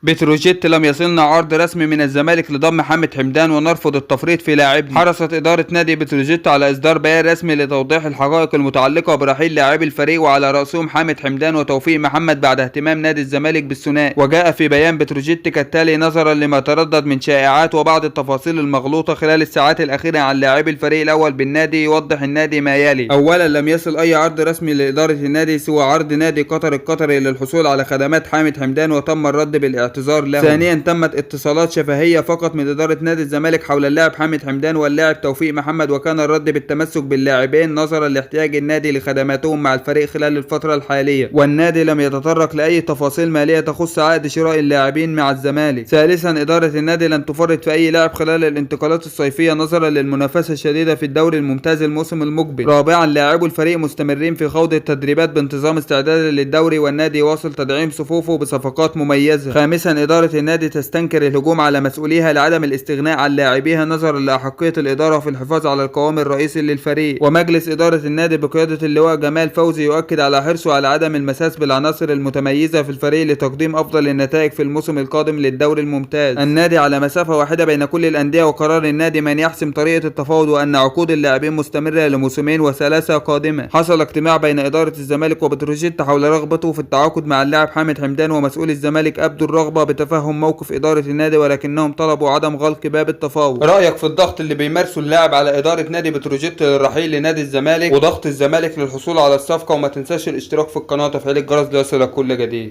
بتروجيت لم يصلنا عرض رسمي من الزمالك لضم حامد حمدان ونرفض التفريط في لاعبنا. حرصت إدارة نادي بتروجيت على إصدار بيان رسمي لتوضيح الحقائق المتعلقة برحيل لاعبي الفريق وعلى رأسهم حامد حمدان وتوفيق محمد بعد اهتمام نادي الزمالك بالثنائي. وجاء في بيان بتروجيت كالتالي: نظرا لما تردد من شائعات وبعض التفاصيل المغلوطة خلال الساعات الأخيرة عن لاعبي الفريق الأول بالنادي، يوضح النادي ما يلي. أولا، لم يصل أي عرض رسمي لإدارة النادي سوى عرض نادي قطر القطري للحصول على خدمات حامد حمدان وتم الرد بالاعتذار له. ثانيا، تمت اتصالات شفهية فقط من إدارة نادي الزمالك حول اللاعب حامد حمدان واللاعب توفيق محمد، وكان الرد بالتمسك باللاعبين نظرا لاحتياج النادي لخدماتهم مع الفريق خلال الفترة الحالية، والنادي لم يتطرق لأي تفاصيل مالية تخص عقد شراء اللاعبين مع الزمالك. ثالثا، إدارة النادي لن تفرط في أي لاعب خلال الانتقالات الصيفية نظرا للمنافسة الشديدة في الدوري الممتاز الموسم المقبل. رابعا، لاعبو الفريق مستمرين في خوض التدريبات بانتظام استعدادا للدوري، والنادي واصل تدعيم صفوفه بصفقات مميزة. خامسا، إدارة النادي تستنكر الهجوم على مسؤوليها لعدم الاستغناء عن لاعبيها نظرا لأحقية الإدارة في الحفاظ على القوام الرئيسي للفريق. ومجلس إدارة النادي بقيادة اللواء جمال فوزي يؤكد على حرصه على عدم المساس بالعناصر المتميزة في الفريق لتقديم أفضل النتائج في الموسم القادم للدوري الممتاز. النادي على مسافة واحدة بين كل الأندية، وقرار النادي من يحسم طريقة التفاوض وأن عقود اللاعبين مستمرة لموسمين وثلاثة قادمة. حصل اجتماع بين إدارة الزمالك وبتروجيت حول رغبته في التعاقد مع اللاعب حامد حمدان، ومسؤول الزمالك أبدوا الرغبة بتفهم موقف إدارة النادي، ولكنهم طلبوا عدم غلق باب التفاوض. رأيك في الضغط اللي بيمارسه اللاعب على إدارة نادي بتروجيت للرحيل لنادي الزمالك وضغط الزمالك للحصول على الصفقة؟ وما تنساش الاشتراك في القناة وتفعيل الجرس ليصلك كل جديد.